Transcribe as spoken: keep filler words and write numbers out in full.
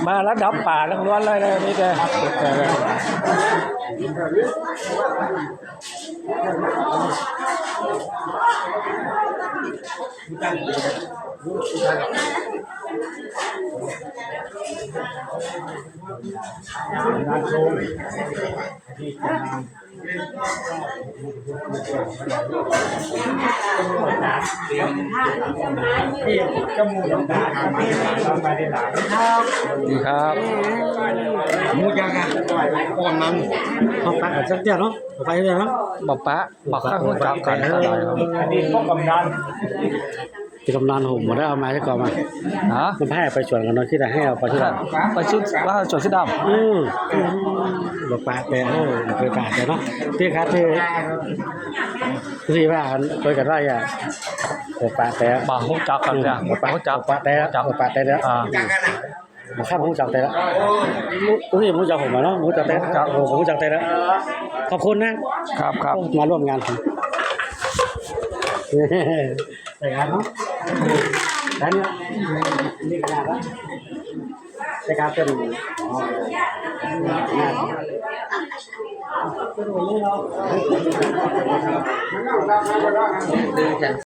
มาระดับป่าล้วนๆเลยนะ มีแต่ ดีครับ หมูย่างอ่ะ อ่อนมัน เอาปะกันสักเตี้ยเนาะ เอาไปเรื่อยเนาะ บ่ปะ บ่ค่อยรู้จักกันเท่าไหร่ครับ อันนี้พวกกำนัน ที่กำนันผมบ่ได้เอามาใช่ก่อนมา ฮะ มันให้ไปสวนกันเนาะ ที่ไหนให้เอาไปที่ไหน ไปชุด ว่าสวนสีดำ อืม บ่ปะแต่ เออ บ่ปะแต่เนาะ ที่ครับ ที่ ที่ว่าคุยกันว่าอย่า บ่ปะแต่ บ่รู้จักกันเนี่ย บ่ปะ รู้จัก บ่ปะแต่ รู้จัก บ่ปะแต่เนี่ย อ่า บ่ครับ ผมรู้จักแต่ละ อุ้ย ผมรู้จักผมอะเนาะ ผมรู้จักแต่ละ ครับ โอ้ ผมรู้จักแต่ละ ขอบคุณนะ ครับ ครับ มาร่วมงานผม แต่งงานเนาะ แล้วเนี่ย นี่ขนาดละ แต่การเป็น อ๋อ งาน